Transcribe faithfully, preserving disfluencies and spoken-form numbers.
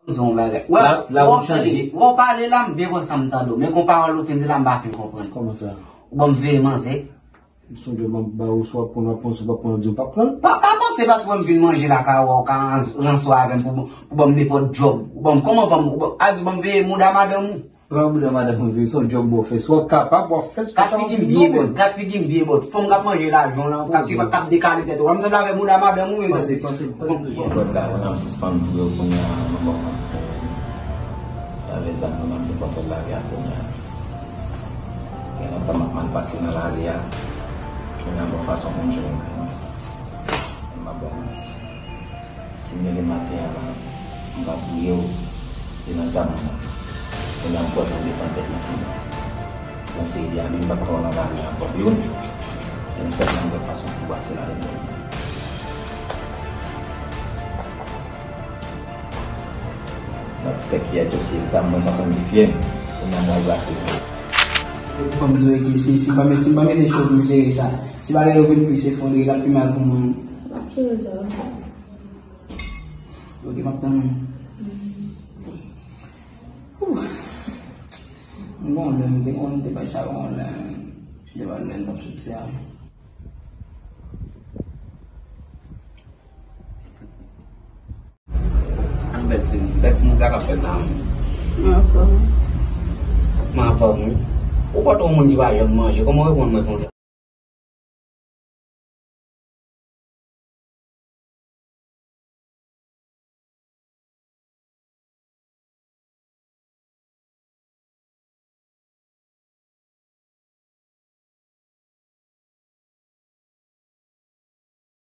Di yon bagay. Wè, la, la wè, ou chanje. Wè, w pale la, m byen konsa m tande w. Men gon pawòl ou fin di la, m pa fin konprann. Kòman sa? Ou ban m veye manzè. M sonje m ap ba ou, swa pran, w ap pran, swa pa pran, di w p ap pran. Pa, pa panse paske w wè m vin manje lakay ou, ou ka ran-, ranse w avè m pou, pou ban m nenpòt djòb. Ou ban m, kòman ban m, ou ban, a di w ban m veye mouda madanm ou. Pa mouda madanm ou veye, se yon djòb ou fè. Swa w kapab, w ap fè, swa w kapab. Kat figi m byen bòt, kat figi m byen bòt. Fanm k ap manje lajan w lan, k ap, k ap dekale tèt ou. W ap sanble avè mouda madanm ou menm. Panse, panse, panse. Bon, kòd la, mwen ap sispann pou yo kounye a, mwen ba w manti. Se avèk zam mwen m ap defann kòd lari a kounye a. Gen lontan m ap mal pase nan lari a. Kounye a, m gon fason pou m jere m. M ap ba w manti. Si m leve maten an, m pa priye w, se nan zam mwen. Kounye a, m kwè pou m defann tèt mwen tou. Yon seri de ane, m p ap ka nan lari ankò, yo. Yon sèl nan yon fason pou pase lari mwen. M ap fè kiyèt yo, se zam mwen, sa santifye m. Kounye a, m al brase. Fò m di w ki si, si m pa met, si m pa mete chè pou m jere sa, si bagay yo vin pi efondre, l ap pi mal pou mwen. M ap jere sa. Ok, m ap tann ou. Ouh. M gon lè, m te konn, m te bay sa gon lè, m te bay lè m t ap soti a. An Bètine, Bètine, sa k ap fèt la menm? Mwen anfòm. Mwen anfòm, wi. Ou pote yon moun ki pa janm manje, kòman w reponn mwen konsa?